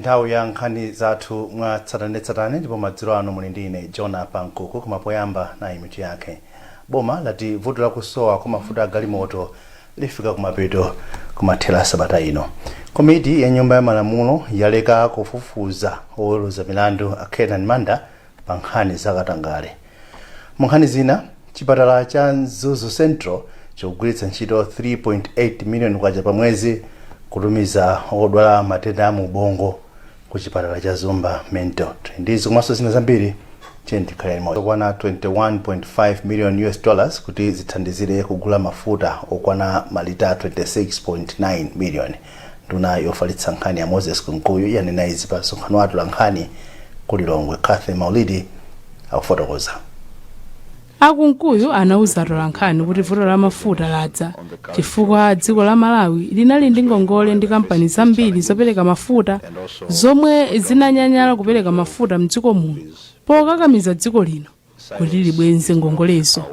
Nthawi ya nkhani zathu mwa tsatanetsatane, ndipo madzulo ano muli ndi ine Jona Pankuku. Koma poyamba, nayi mitu yake. Boma lati vuto lakusowa kwa mafuta a galimoto lifika kumapeto kumathera sabata ino. Komiti ya Nyumba ya Malamulo yaleka kufufuza oweruza milandu a Kenan Manda pa nkhani zakatangale. Mu nkhani zina, chipatala cha Mzuzu Central chikugwiritsa ntchito 3.8 million kwacha pa mwezi kutumiza odwala matenda a mu ubongo ku chipatala cha Zomba Mental. Ndizo komanso zina zambiri, tiyeni tikhale limodzi. Okwana 21.5 million US dollars kuti zithandizire kugula mafuta okwana malita 26.9 million. Nduna yofalitsa nkhani ya Moses Kunkuyu yanena izi pa msonkhano wa atolankhani ku Lilongwe. Cathy Maulidi akufotokoza. Akunkuyu anauza atolankhani kuti vuto la mafuta ladza chifukwa dziko la Malawi linali ndi ngongole ndi kampani zambiri zopereka mafuta zomwe zinanyanyala kupereka mafuta mdziko muno, pokakamiza dziko lino kuti libwenze ngongolezo.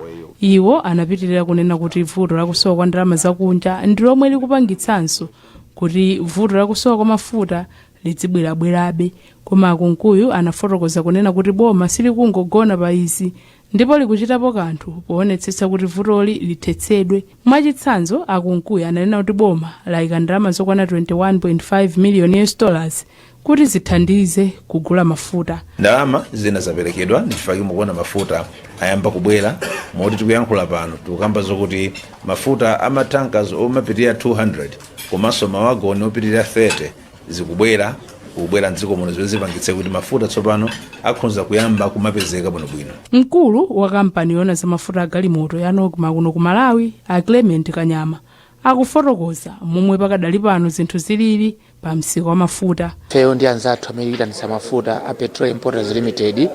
Iwo anapitirira kunena kuti vuto lakusowa kwa ndalama zakunja ndi lomwe likupangitsanso kuti vuto lakusowa kwa mafuta lidzibwerabwerabe. Koma Akunkuyu anafotokoza kunena kuti boma silikungogona pa izi ndipo likuchitapo kanthu poonetsetsa kuti vutoli lithetsedwe. Mwachitsanzo, Akunkuyu ananena kuti boma layika ndalama zokwana 21.5 million US dollars kuti zithandize kugula mafuta. Ndalama zina zaperekedwa, ndichifukwa mukuona mafuta ayamba kubwera, moti tikuyankhula pano tikukamba zokuti mafuta ama tankers omapitirira 200 komanso mawagoni opitirira 30 zikubwera, kubwera mdziko muno, zimene zipangitse kuti mafuta tsopano akhonza kuyamba kumapezeka bwinobwino. Mkulu wa kampani yoona za mafuta a galimoto ya Nocma kuno ku Malawi, a Clement Kanyama, akufotokoza momwe pakadali pano zinthu zilili pa msika wa mafuta. Ifeyo ndi anzathu amene tikuyitanitsa mafuta a Petrol Importers Limited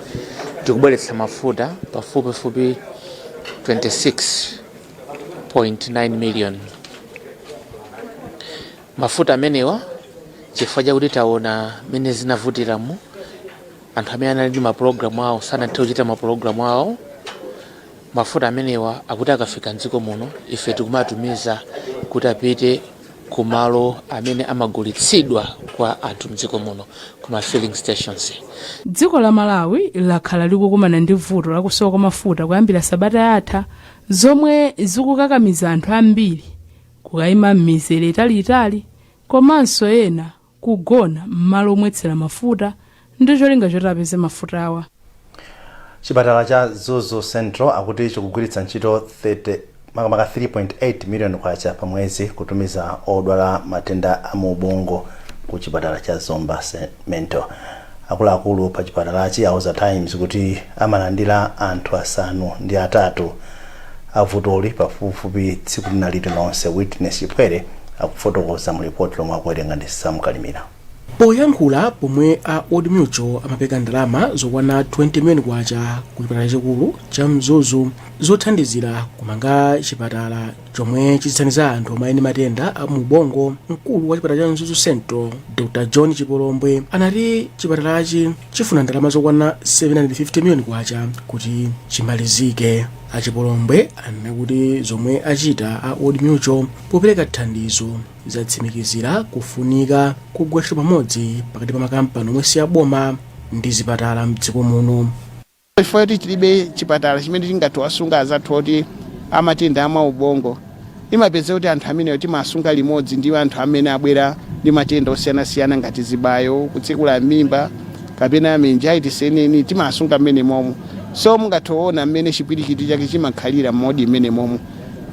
tikubweretsa mafuta pafupifupi 26.9 million. Mafuta amenewa, chifukwa chakuti taona mmene zinavutiramu, anthu amene anali ndi mapulogalamu awo sanathe kuchita mapulogalamu awo. Mafuta amenewa akuti akafika mdziko muno, ife tikumatumiza kuti apite kumalo amene amagulitsidwa kwa anthu mdziko muno, kuma filling stations. Dziko la Malawi lakhala likukumana ndi vuto lakusowa kwa mafuta kuyambira sabata yatha, zomwe zikukakamiza anthu ambiri kukayima m'mizere italiitali komanso ena kugona m'malo omwetsera mafuta ndi cholinga choti apeze mafuta awa. Chipatala cha Mzuzu Central akuti chikugwiritsa ntchito 30, makamaka 3.8 million kwacha pa mwezi kutumiza odwala matenda a mu ubongo ku chipatala cha Zomba Mental. Akuluakulu pa chipatalachi auza Times kuti amalandira anthu 8 avutoli pafupifupi tsiku lina lililonse. Witness Chipwere akufotokoza mu ripoti lomwe akuwerenga ndi Sam Kalimira. Poyankhula pomwe a Old Mutual amapereka ndalama zokwana 20 million kwacha ku chipatala chikulu cha Mzuzu zothandizira kumanga chipatala chomwe chizithandiza anthu omwe ali ndi matenda a mu ubongo, mkulu wa chipatala cha Mzuzu Central, Dr John Chipolombwe, anati chipatalachi chifuna ndalama zokwana 750 million kwacha kuti chimalizike. Achipolombwe anena kuti zomwe achita a Old Mutual popereka thandizo zatsimikizira kufunika kugwira ntchito pamodzi pakati pa makampani omwe si aboma ndi zipatala mdziko muno. Chifukwa choti tilibe chipatala chimene tingathe wasunga azathu oti amatenda ama ubongo, imapeza kuti anthu amenewo timasunga limodzi ndi anthu amene abwera ndi matenda osiyanasiyana ngati zibayo, kutsekula mimba kapena meningitis eneni, timasunga mmene momo. So mungathe kuona mmene chipwirikiti chake chimakhalira mmodi mmene momo.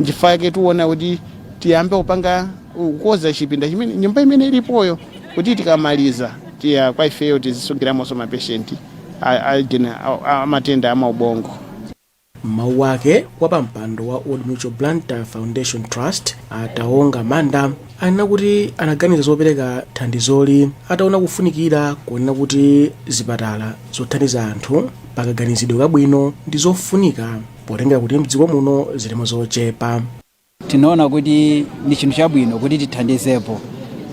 Nchifukwa chake tiona kuti tiyambe kupanga kukoza chipinda chimene, nyumba imene ilipoyo, kuti tikamaliza tiya kwa ifeyo tizisungiramonso mapeshenti amatenda amaubongo. Mawu ake, wapampando wa Old Mutual Blantyre Foundation Trust, Ataonga Manda, anena kuti anaganiza zopereka thandizoli ataona kufunikira kuonena kuti zipatala zothandiza anthu pakaganizidwe kabwino ndi zofunika, potengera kuti mdziko muno zilimo zochepa. Tinaona kuti ndi chinthu chabwino kuti tithandizepo.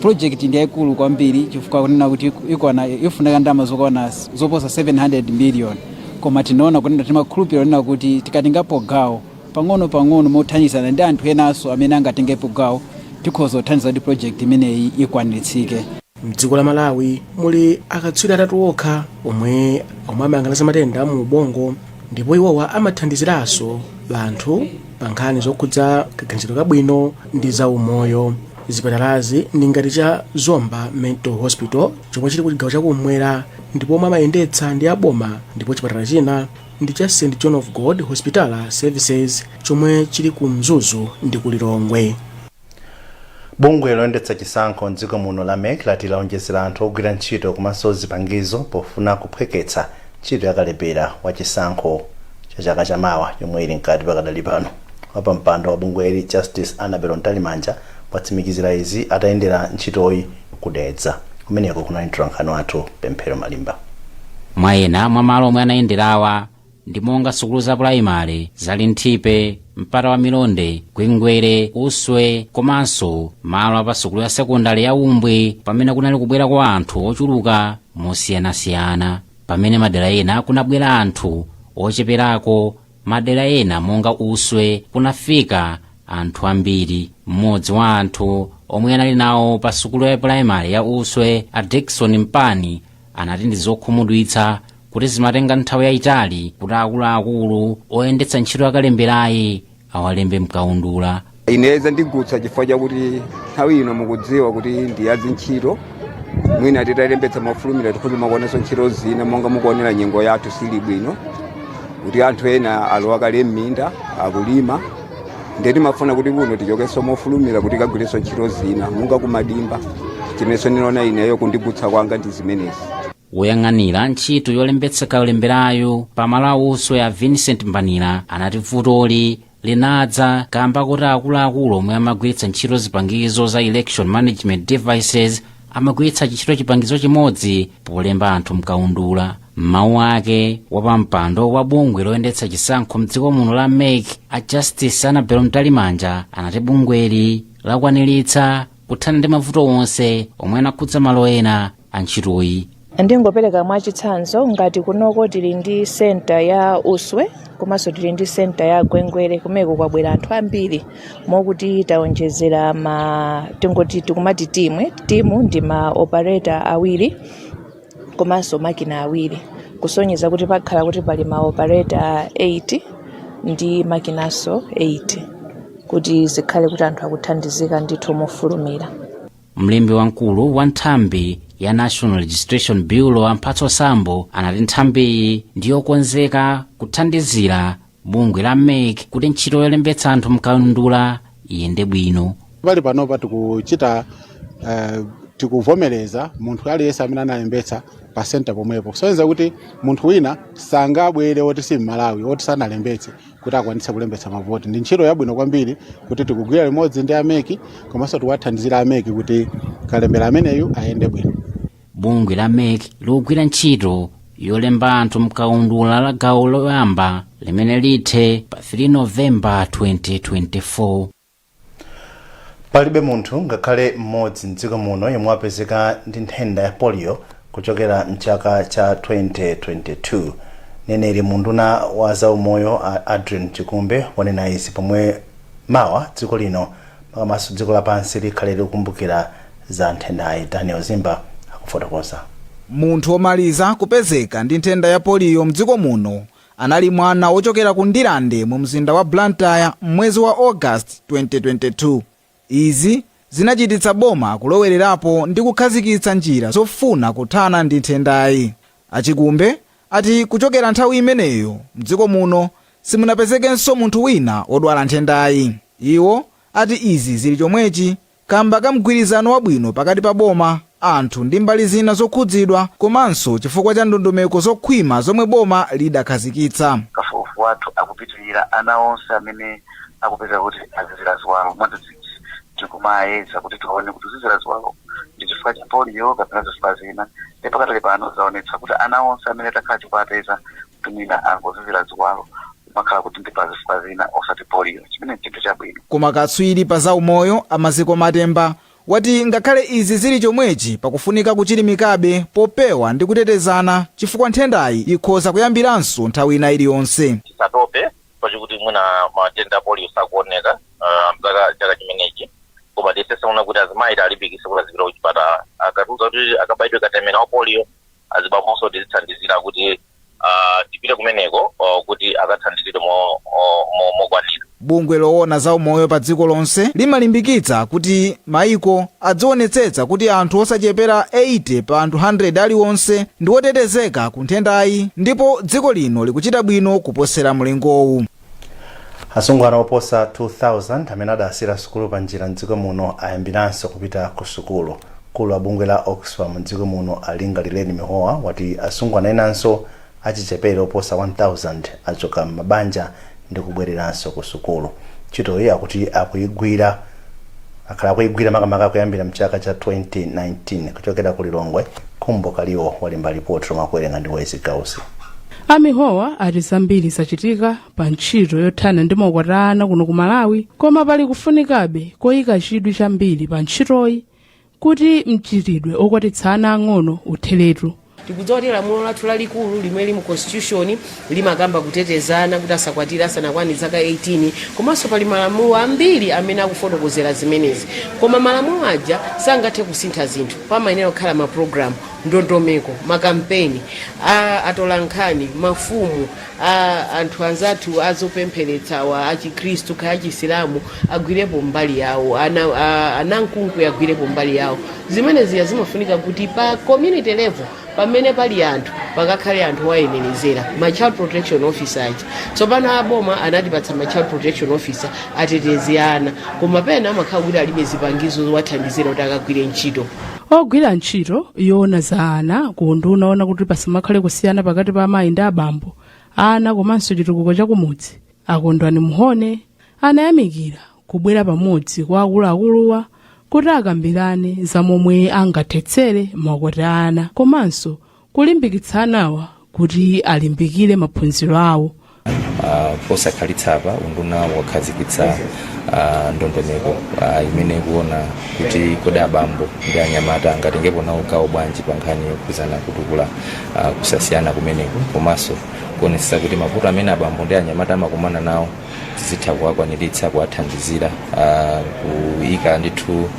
Project ndi yayikulu kwambiri chifukwa kunena kuti ikwana ifunika ndalama zokwana zoposa 700 million, koma tinaona kunena, timakhulupirira kunena kuti tikatengapo gawo pang'ono pang'ono mothandizana ndi anthu enanso amene angatengepo gawo, tikhoza kuthandiza kuti project imeneyi ikwaniritsike. Mdziko la Malawi muli akatswiri atatu okha omwe amayang'ana za matenda mu ubongo, ndipo iwowa amathandiziranso anthu pa nkhani zokhudza kaganizidwe kabwino ndi za umoyo. Zipatalazi ndi ngati cha Zomba Mental Hospital chomwe chili ku chigawo chakumwera ndipo omwe amayendetsa ndi aboma, ndipo chipatala china ndi cha St John of God Hospital Services chomwe chili ku Mzuzu ndi ku Lilongwe. Bungwe loyendetsa chisankho mdziko muno la MEC lati laonjezera anthu ogwira ntchito komanso zipangizo pofuna kuphweketsa ntchito yakalembera wa chisankho cha chaka chamawa yomwe ili mkati pakadali pano. Wapampando wa bungweli, Justice Annabel Mtalimanja, watsimikizira izi atayendera ntchitoyi kudedza. Kumeneko kunali mtolankhani wathu Pemphero Malimba. Mwa ena mwa malo omwe anayenderawa ndi monga sukulu za pulaimali za Linthipe, Mpata wa Milonde, Gwengwere, Uswe komanso malo apa sukulu ya sekondari ya Umbwe, pamene kunali kubwera kwa anthu ochuluka mosiyanasiyana, pamene madera ena kunabwera anthu ocheperako. Madera ena monga Uswe kunafika anthu ambiri. Mmodzi wa anthu omwe anali nawo pa sukulu ya pulaimali ya Uswe, a Dickson Mpani, anati ndi zokhumudwitsa kuti zimatenga nthawi yayitali kuti akuluakulu oyendetsa ntchito yakalemberayi awalembe mkaundula. Ineza ndigutsa chifukwa chakuti nthawi ino mukudziwa kuti ndi ya zintchito, mwina titalembetsa mofulumira tikhoza makuonanso ntchito zina. Monga mukuonera, nyengo yathu sili bwino kuti anthu ena alowa kale m'minda akulima, ndiye timafuna kuti kuno tichokenso mofulumira kuti kagwirenso ntchito zina monga kumadimba. Chimenenso ndinaona ineyo kundigutsa kwanga ndi zimenezi. Woyang'anira ntchito yolembetsa kalemberayo pamalo a Uswe, a Vincent Mbanira, anati vutoli linadza kamba kuti akuluakulu omwe amagwiritsa ntchito zipangizo za election management devices amagwiritsa ntchito chipangizo chimodzi polemba anthu mkaundula. Mmawu ake, wapampando wa bungwe loyendetsa chisankho mdziko muno la MEC, a Justice Annabel Mtalimanja, anati bungweli lakwaniritsa kuthana ndi mavuto onse omwe anakhudza malo ena a ntchitoyi. Ndingopereka mwachitsanzo, ngati kunoko tili ndi center ya Uswe komanso tili ndi center ya Gwengwere. Kumeko kwabwera anthu ambiri mokuti taonjezera ma, tingoti tikumati timu ndi ma operator awiri komanso makina awiri, kusonyeza kuti pakhala kuti pali ma operator 8 ndi makinanso 8 kuti zikhale kuti anthu akuthandizika ndithu mofulumira. Mlembi wamkulu wa nthambi ya National Registration Bureau, Amphatso Sambo, anati nthambiyi ndiyokonzeka kuthandizira bungwe la MEC kuti ntchito yolembetsa anthu mkaundula iyende bwino. Pali panopa tikuchita tikuvomereza munthu aliyense amene analembetsa pa center pomwepo, kusonyeza kuti munthu wina sangabwere woti si Mmalawi, woti sanalembetse, kuti akwanitse kulembetsa mavoti. Ndi ntchito yabwino kwambiri kuti tikugwira limodzi ndi a MEC komanso tikuwathandizira a MEC kuti kalembera ameneyu ayende bwino. Bungwe la MEC likugwira ntchito yolemba anthu mkaundula la gawo loyamba limene lithe pa 3 Novemba 2024. Palibe munthu ngakhale mmodzi mdziko muno yemwe wapezeka ndi nthenda ya polio kuchokera mchaka cha 2022. Mneneri mu unduna wa zaumoyo, Adrian Chikumbe, wanena izi pomwe mawa dziko lino makamaka dziko lapansi likhale likukumbukira za nthendayi. Daniel Zimba akufotokoza. Munthu womaliza kupezeka ndi nthenda ya poliyo mdziko muno anali mwana wochokera ku Ndirande mu mzinda wa Blantyre mwezi wa August 2022. Izi zinachititsa boma kulowererapo ndi kukhazikitsa njira zofuna kuthana ndi nthendayi. Achikumbe ati kuchokera nthawi imeneyo mdziko muno simunapezekenso munthu wina wodwala nthendayi. Iwo ati izi zili chomwechi kamba ka mgwirizano wabwino pakati pa boma, anthu ndi mbali zina zokhudzidwa, komanso chifukwa cha ndondomeko zokhwima zomwe boma lidakhazikitsa. Kafukufuku wathu akupitirira. Ana onse amene akupeza kuti azizira ziwalo mwadzidzidzi, tikumayeza kuti tione kuti kuzizira ziwalo ndi chifukwa cha polio kapena zifukwa zina. Ndipo pakatali pano zaonetsa kuti ana onse amene takhala tikuwapeza kuti mwina angozizira ziwalo, kumakhala kuti ndi pa zifukwa zina osati polio, chimene ndi chinthu chabwino. Koma katswiri pa zaumoyo, Amaziko Matemba, wati ngakhale izi zili chomwechi, pakufunika kuchilimikabe popewa ndi kutetezana chifukwa nthendayi ikhoza kuyambiranso nthawi ina iliyonse. Tisatope pachikuti mwina matenda a polio sakuoneka mchaka chaka chimenechi. Koma Koma tiyesese kuona kuti azimayi talimbikitse kuti azipita kuchipatala akatiuza kuti akabaidwe katemera wa polio. Azibambonso tizithandizira kuti tipite kumeneko kuti akathandizidwe mokwanira. Bungwe loona za umoyo pa dziko lonse limalimbikitsa kuti maiko adzionetsetsa kuti anthu osachepera 80 pa anthu 100 aliwonse ndi otetezeka ku nthendayi, ndipo dziko lino likuchita bwino kuposera mlingowu. Asungwana oposa 2000 amene adasiyira sukulu pa njira mdziko muno ayambiranso kupita ku sukulu. Mkulu wa bungwe la Oxfam mdziko muno, Alingalireni Mihowa, wati asungwana enanso achichepere oposa 1000 achoka m'mabanja ndi kubwereranso ku sukulu. Ntchitoyi akuti akuyigwira, akhala akuyigwira makamaka kuyambira mchaka cha 2019. Kuchokera ku Lilongwe, Khumbo Kaliwo walemba ripoti lomwe akuwerenga ndi Wezi Gausi. Amihowa ati zambiri zachitika pa ntchito yothana ndi maukwati ana kuno ku Malawi, koma pali kufunikabe koyika chidwi chambiri pa ntchitoyi kuti mchitidwe okwatitsa ana ang'ono utheretu. Tikudziwa kuti lamulo lathu lalikulu limene li mu constitution limakamba kutetezana kuti asakwatire asanakwane zaka 18, komanso pali malamulo ambiri amene akufotokozera zimenezi. Koma malamulo aja sangathe kusintha zinthu. Pamayenera kukhala mapulogalamu, ndondomeko, makampeni a atolankhani, mafumu, a anthu anzathu azopempheretsawa, achikhristu kaya achisilamu, agwirepo mbali yawo, anamkungwi agwirepo mbali yawo. Zimene ziya zimafunika kuti pa community level, pamene pali anthu, pakakhale anthu owayenerezera, ma child protection officer aja. Tsopano aboma anatipatsa ma child protection officer, atetezi ana, koma pena amakhala kuti alibe zipangizo zowathandizira kuti akagwire ntchito. Ogwira ntchito yoona za ana ku unduna oona kuti pasamakhale kusiyana pakati pa amayi ndi abambo, ana komanso chitukuko chakumudzi, Akondwani Mhone, anayamikira kubwera pamodzi kwa akuluakuluwa kuti akambirane za momwe angathetsere maukwati a ana komanso kulimbikitsa anawa kuti alimbikire maphunziro awo. Posakhalitsa apa unduna wakhazikitsa ndondomeko imene ikuona kuti kodi abambo ndi anyamata angatengepo nawo gawo bwanji pa nkhani yokhuzana kutukula kusasiyana kumeneko, komanso kuonetsetsa kuti mavuto amene abambo ndi anyamata amakumana nawo tizitha kuwakwaniritsa, kuwathandizira, kuyika ndithu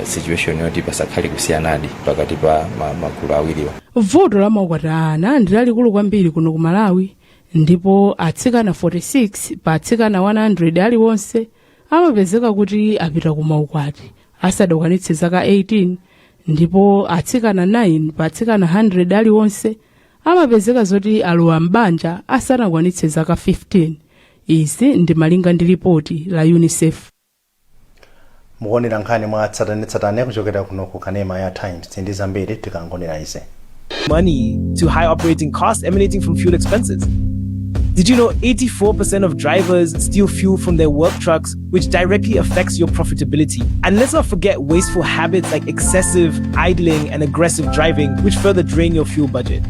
situation yoti pasakhale kusiyanadi pakati pa magulu awiriwa. Vuto la maukwati a ana ndi lalikulu kwambiri kuno ku Malawi, ndipo atsikana 46 pa atsikana 100 aliwonse amapezeka kuti apita ku maukwati asadakwanitse zaka 18, ndipo atsikana 9 pa atsikana 100 aliwonse amapezeka zoti alowa m'banja asanakwanitse zaka 15. Izi ndi malinga ndi lipoti la UNICEF. Mukuonera nkhani mwa tsatanetsatane kuchokera kuno ku kanema ya Times ndi zambiri tikangonera izi. Money to high operating costs emanating from fuel expenses. Did you know 84% of drivers steal fuel from their work trucks, which directly affects your profitability? And let's not forget wasteful habits like excessive idling and aggressive driving, which further drain your fuel budget.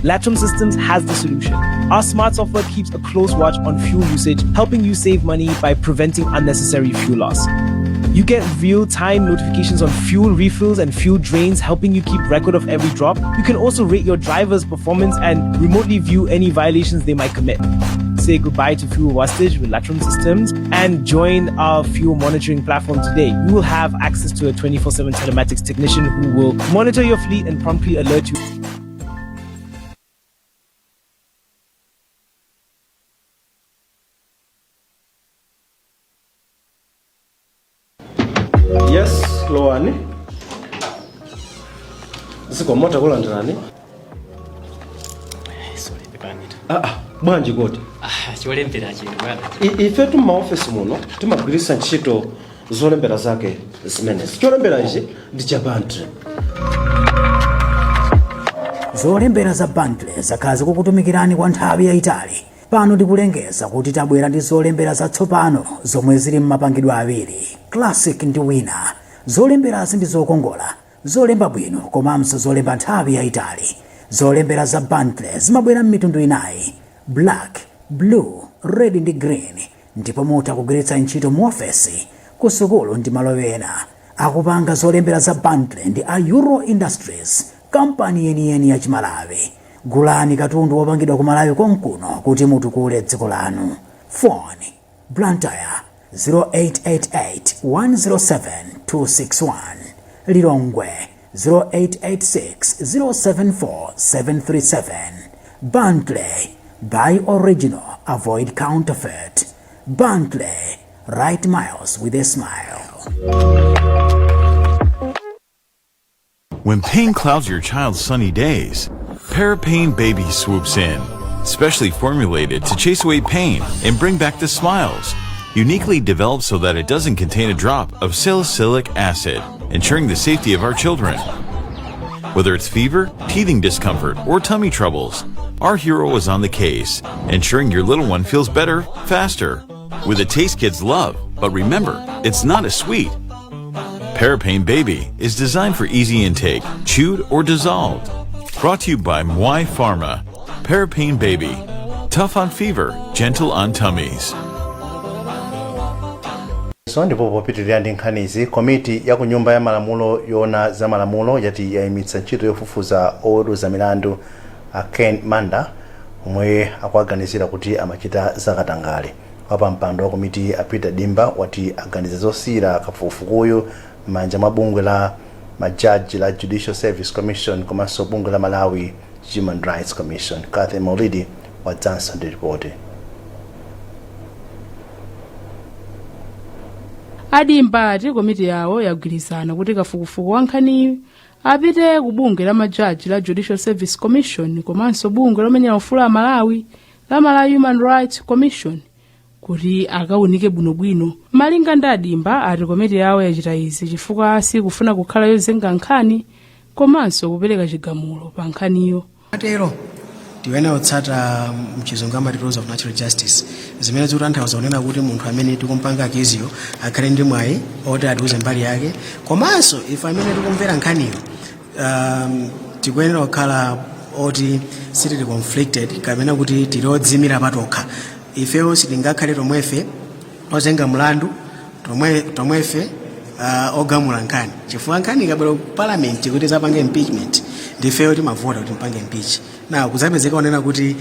Latron Systems has the solution. Our smart software keeps a close watch on fuel usage, helping you save money by preventing unnecessary fuel loss. You get real time notifications on fuel refills and fuel drains, helping you keep record of every drop. You can also rate your driver's performance and remotely view any violations they might commit. Say goodbye to fuel wastage with Latron Systems and join our fuel monitoring platform today. You will have access to a 24/7 telematics technician who will monitor your fleet and promptly alert you. Yes, lowani. Zikomo, takulandirani. Sorry, pepani. Ah, ah, bwanji kodi? Ah, cholembera chino, bwana. Ifetu m'maofesi muno timagwiritsa ntchito zolembera zake zimenezi. Cholembera ichi ndi cha Bentley. Zolembera za Bentley zakhala zikukutumikirani kwa nthawi yayitali. Pano tikulengeza kuti tabwera ndi zolembera zatsopano zomwe zili m'mapangidwe awiri, Classic ndi Winner. Zolemberazi ndi zokongola, zolemba bwino komanso zolemba nthawi yayitali. Zolembera za Bentley zimabwera m'mitundu inayi, black, blue, red ndi green, ndipo mutha kugwiritsa ntchito mu ofesi, ku sukulu ndi malo ena. Akupanga zolembera za Bentley ndi a Euro Industries, kampani yeniyeni ya Chimalawi. Gulani katundu wopangidwa ku Malawi konkuno kuti mutukule dziko lanu. Phone: Blantyre. 0888 107 261, Lilongwe 0886 074 737. Bentley, buy original, avoid counterfeit. Bentley, right miles with a smile. When pain clouds your child's sunny days, Parapain Baby swoops in. Specially formulated to chase away pain and bring back the smiles. Uniquely developed so that it doesn't contain a drop of salicylic acid, ensuring the safety of our children. Whether it's fever, teething discomfort, or tummy troubles, our hero is on the case, ensuring your little one feels better, faster. With a taste kids love, but remember, it's not a sweet. Parapain Baby is designed for easy intake, chewed or dissolved. Brought to you by Mwai Pharma. Parapain Baby. Tough on fever, gentle on tummies. So ndipo popitirira ndi nkhanizi, komiti ya ku Nyumba ya Malamulo yoona za malamulo yati yayimitsa ntchito yofufuza oweruza milandu a Ken Manda omwe akuaganizira kuti amachita zakatangale. Wapampando wa komiti a Peter Dimba wati aganiza zosiyira kafukufukuyu m'manja mwa bungwe la majaji la Judicial Service Commission komanso bungwe la Malawi Human Rights Commission. Cathy Maulidi wadzanso ndi ripoti. Adimba ati komiti yawo yagwirizana kuti kafukufuku wa nkhaniyi apite ku bungwe la majaji la Judicial Service Commission komanso bungwe lomenyera ufulu a Malawi la Malawi Human Rights Commission kuti akawunike bwinobwino. Malinga ndi Adimba, ati komiti yawo yachita izi chifukwa sikufuna kukhala yozenga nkhani komanso kupereka chigamulo pa nkhaniyo. Atero tiyenera kutsata, mchizungu amati rules of natural justice, zimene zikutanthauza kunena kuti munthu amene tikumpanga accuse yo akhale ndi mwayi oti atiuze mbali yake, komanso ife amene tikumvera nkhaniyo tikuyenera kukhala oti sitili conflicted kapena kuti tili odziyimira patokha. Ifeyo sitingakhale tomwefe ozenga mlandu, tomwefe ogamula nkhani, chifukwa nkhani ikabwera ku parliament kuti zapange impeachment, ndifeyo timavota kuti mpange impeach. Na kuzapezeka onena kuti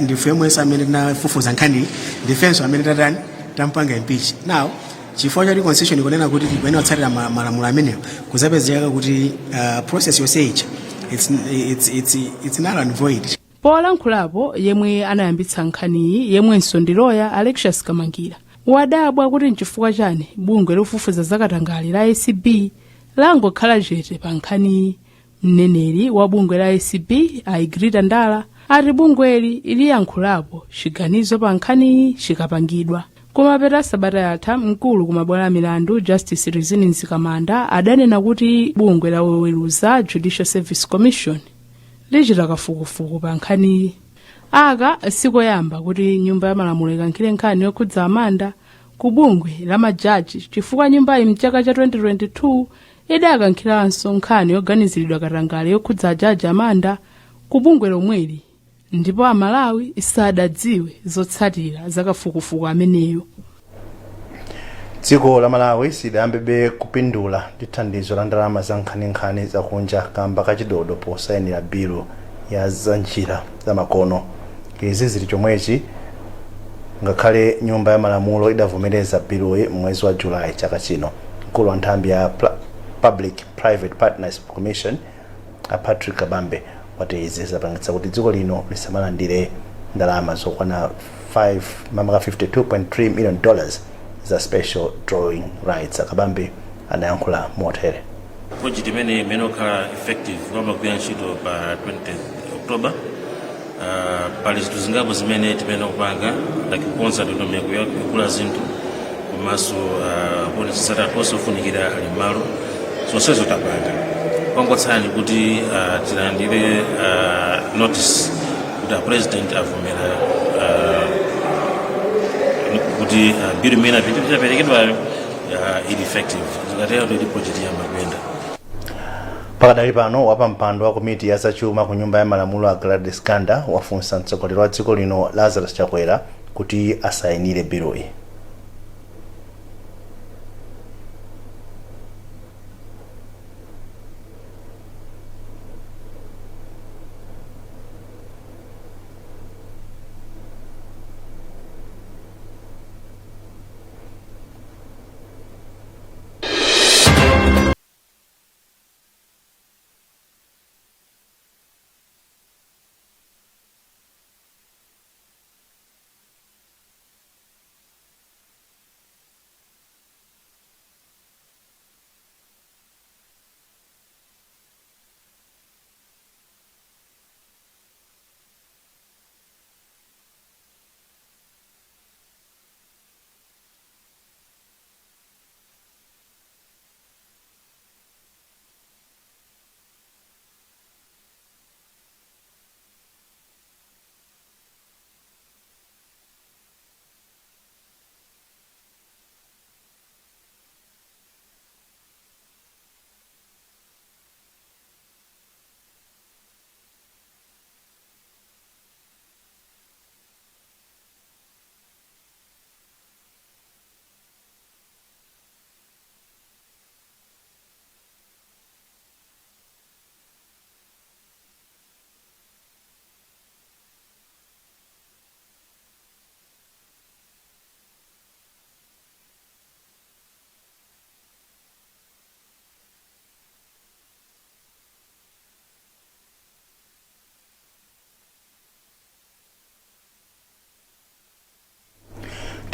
ndife mwenso amene tinafufuza nkhani, ndifenso amene tatani, tampanga impeach. Now chifukwa choti constitution ikunena kuti tikuyenera kutsatira malamulo amenewo, kuzapezeka kuti process yonse ija it's null and void. Polankhulapo, yemwe anayambitsa nkhaniyi, yemwenso ndi loya Alexius Kamangira, wadabwa kuti nchifukwa chani bungwe lofufuza zakatangale la ACB langokhala chete pa nkhaniyi. Mneneri wa bungwe la ACB Aigrita Ndala ati bungweli liyankhulapo chiganizo pa nkhaniyi chikapangidwa. Kumapeto sabata yatha, mkulu kumabwalo a milandu Justice Rizine Mzikamanda adanena kuti bungwe la oweruza Judicial Service Commission lichita kafukufuku pa nkhaniyi. Aka sikoyamba kuti Nyumba ya Malamulo ikankhire nkhani yokhudza Amanda ku bungwe la majaji, chifukwa nyumbayi mchaka cha 2022 idakankhiranso nkhani yoganiziridwa katangale yokhudza ajaji Amanda ku bungwe lomweli, ndipo Amalawi sadadziwe zotsatira zakafukufuku ameneyo. Dziko la Malawi silidayambebe kupindula ndi thandizo la ndalama za nkhaninkhani zakunja kamba kachidodo posayinira bilu ya zanjira zamakono. Izi zili chomwechi ngakhale Nyumba ya Malamulo idavomereza biluyi mwezi wa Julayi chaka chino. Mkulu wa nthambi ya Public Private Partnership Commission a Patrick Kabambe wati izi zapangitsa kuti dziko lino lisamalandire ndalama zokwana 5 mamaka $52.3 million za special drawing rights. Akabambe anayankhula motere. Project imene okhala effective kwamagwira ntchito pa 20 October, pali zinthu zingapo zimene timene kupanga, like kukonza ndondomeko yogula zinthu komanso kuonetsetsa anthu onse ofunikira ali m'malo. Zonsezo tapanga, kwangotsala kuti tilandire notice kuti a president avomera kuti bill imene itaperekedwayo ili effective. Zikatero ndi project iyamba kuyenda. Pakadali pano, wapampando wa komiti ya zachuma ku Nyumba ya Malamulo a Gladys Ganda wafunsa mtsogoleri wa dziko lino Lazarus Chakwera kuti asayinire biluyi.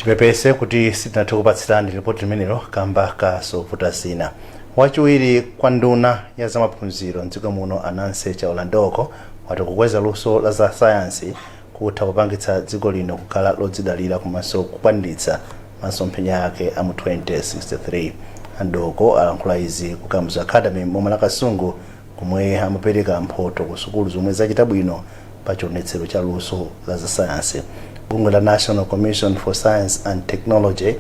Tipepese kuti sitinathe kupatsirani ripoti limenelo kamba ka zovuta zina. Wachiwiri kwa nduna ya zamaphunziro mdziko muno, a Nancy Chaola Mdooko, wati kukweza luso la za sayansi kutha kupangitsa dziko lino kukhala lodzidalira komanso kukwaniritsa masomphenya ake a mu 2063. A Mdooko alankhula izi ku Kamuzu Academy m'boma la Kasungu, komwe amapereka mphoto ku sukulu zomwe zachita bwino pa chionetsero cha luso la za sayansi. Bungwe la National Commission for Science and Technology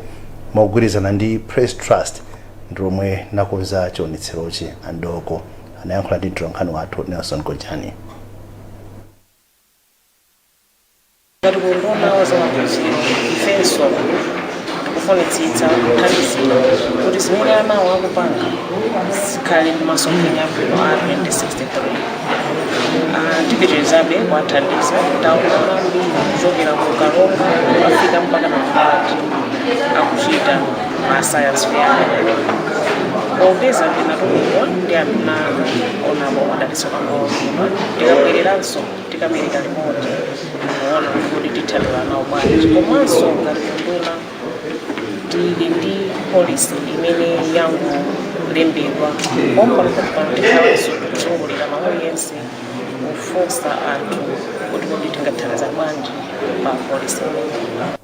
mogwirizana ndi Press Trust ndi lomwe linakonza chionetserochi. A Mdooko anayankhula ndi mtolankhani wathu Nelson Gojani. Ngati ku unduna wa zamaphunziro, ifenso tikufunitsitsa kuthandizira kuti zimene anawo akupanga zikhale ndi masomphenya abwino a 2063. Tipitirizabe kuwathandiza. Taona ana ambiri kuchokera ku Karonga afika mpaka na Mulanje akuchita ma science fair amenewa. Popeza ndinatumidwa ndi anduna anga Honourable Madalitso Kambauwa, ndikabwereranso tikapereka ripoti kuona kuti tithandizana nawo bwanji. Komanso ngati unduna tili ndi policy imene yangolembedwa pompano pompano, tikhalanso tikuzungulira Malawi yense kufunsa anthu kuti kodi tingathandiza bwanji pa policy imeneyi.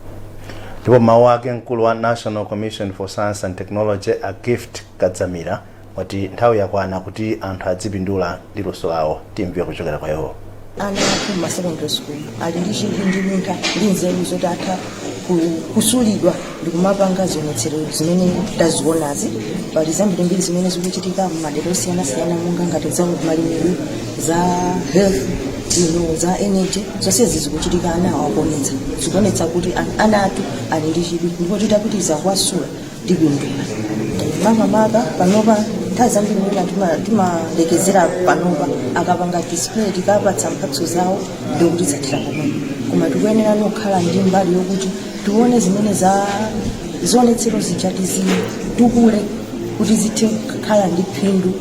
Ndipo mawu ake, mkulu wa National Commission for Science and Technology, a Gift Kadzamira, wati nthawi yakwana kuti anthu adzipindula ndi luso lawo. Timve kuchokera kwa iwo. Ana athu ma secondary school ali ndi chidwi ndi luntha ndi nzeru zoti atha kusulidwa ndi kumapanga zionetsero zimene tazionazi. Pali zambirimbiri zimene zikuchitika m'madera osiyanasiyana, monga ngati za malimidwe, za health ino, za energy. Zonsezi zikuchitika, ana akuonetsa, zikuonetsa kuti ana athu ali ndi chidwi, ndipo titapitiriza kuwasula tipindula. Makamaka panopa, nthawi zambiri mwina timalekezera panopa, akapanga display, tikapatsa mphatso zawo, ndikuti zathera pomwepo. Koma tikuyenera kukhala ndi mbali yokuti tione zimene za zionetsero zija, tizitukule kuti zithe kukhala ndi phindu.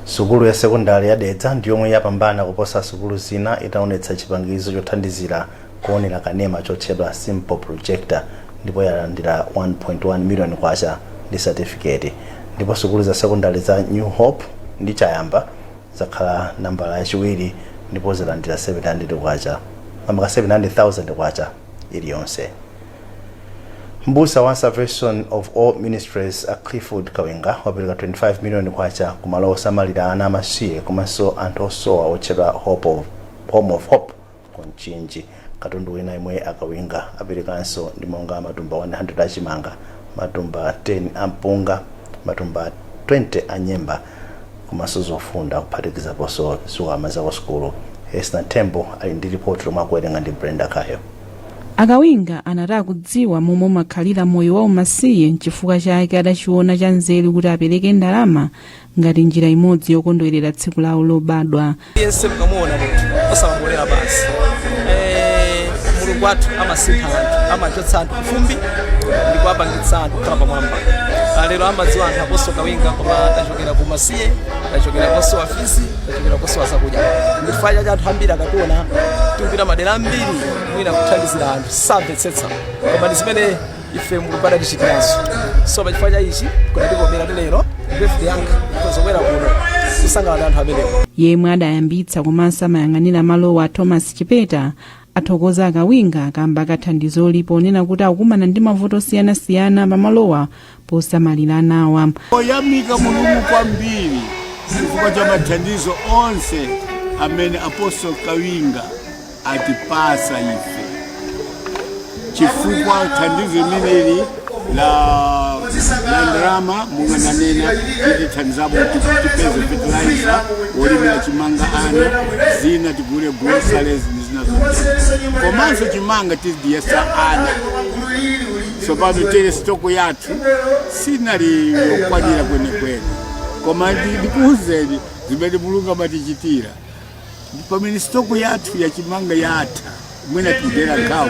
Sukulu ya sekondari ya Dedza ndi yomwe yapambana kuposa sukulu zina itaonetsa chipangizo chothandizira kuonera kanema chotchedwa Simple Projector, ndipo yalandira 1.1 million kwacha ndi certificate. Ndipo sukulu za sekondari za New Hope ndi Chayamba zakhala nambala yachiwiri ndipo zalandira 700 kwacha, mamaka 700,000 kwacha iliyonse. Mbusa wa Salvation of All Ministries, a Clifford Kawinga, wapereka 25 million kwacha kumalo osamalira ana amasiye komanso anthu osowa otchedwa Home of Hope ku Mchinji. Katundu wina yemwe a Kawinga aperekanso ndi monga matumba 100 achimanga, matumba 10 a mpunga, matumba 20 a nyemba komanso zofunda, kuphatikizaponso zikwama za kusukulu. Esna Tembo ali ndi ripoti lomwe akuwerenga ndi Brenda Kayo. Akawinga anati akudziwa momwe umakhalira moyo wa umasiye, nchifukwa chake adachiona cha nzeru kuti apereke ndalama ngati njira imodzi yokondwerera tsiku lawo lobadwa. Yense mukamuona munthu osamangolera basi. Mulungu wathu amasintha anthu, amachotsa anthu kufumbi ndi kuwapangitsa anthu kukhala pamwamba. Lero amadziwa anthu Apostle Kawinga, koma tachokera ku masiye, tachokera kosowa fees, tachokera kosowa zakudya. Ndifukwa chake anthu ambiri akationa tikupita madera ambiri mwina kuthandizira anthu samvetsetsa, koma ndi zimene ife Mulungu adatichitiranso. So pachifukwa cha ichi kunatikomera kuti lero birthday yanga tozobwera kuno kusangalala ndi anthu amenewo. Yemwe adayambitsa komanso amayang'anira malowa, Thomas Chipeta, athokoza Akawinga kamba kathandizoli ponena kuti akukumana ndi mavuto osiyanasiyana pamalowa posamalira anawa. Oyamika Mulungu kwambiri chifukwa cha mathandizo onse amene Apostle Kawinga atipasa ife, chifukwa thandizo limeneli la ndalama, monga nanena, litithandizapo kuti tipeze fertilizer wolimira chimanga, ana zina tigule groceries ndi zina zonse, komanso chimanga tizidiyesa ana. Tsopano tere stock yathu sinali yokwanira kwenekwene, koma ndikuwuzeni zimene Mulungu amatichitira. Pamene stock yathu yachimanga yatha, mwina tidera nkhawa,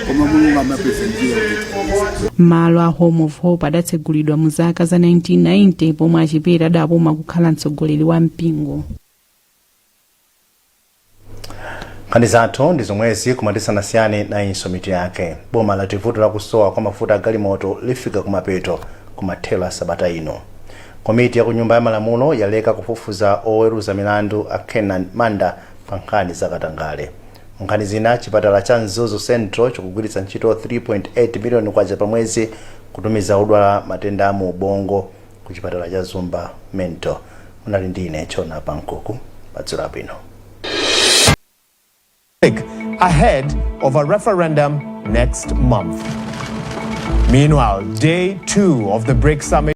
koma Mulungu amapeza njira kutithandiza. Malo a Home of Hope adatsegulidwa mu zaka za 1990 pomwe Achipeta adapuma kukhala mtsogoleri wa mpingo. Nkhani zathu ndi zomwezi, koma tisanasiyane nayinso mitu yake. Boma lati vuto lakusowa kwa mafuta agalimoto lifika kumapeto kumathero a sabata ino. Komiti ya ku Nyumba ya Malamulo yaleka kufufuza oweruza milandu a Kenan Manda pa nkhani zakatangale. Nkhani zina, chipatala cha Mzuzu Central chikugwiritsa ntchito 3.8 miliyoni kwacha pa mwezi kutumiza odwala matenda a mu ubongo ku chipatala cha Zomba Mental. Munali ndi ine Chona Pankuku. Madzulo abwino. Ahead of a referendum next month. Meanwhile, day 2 of the BRICS summit.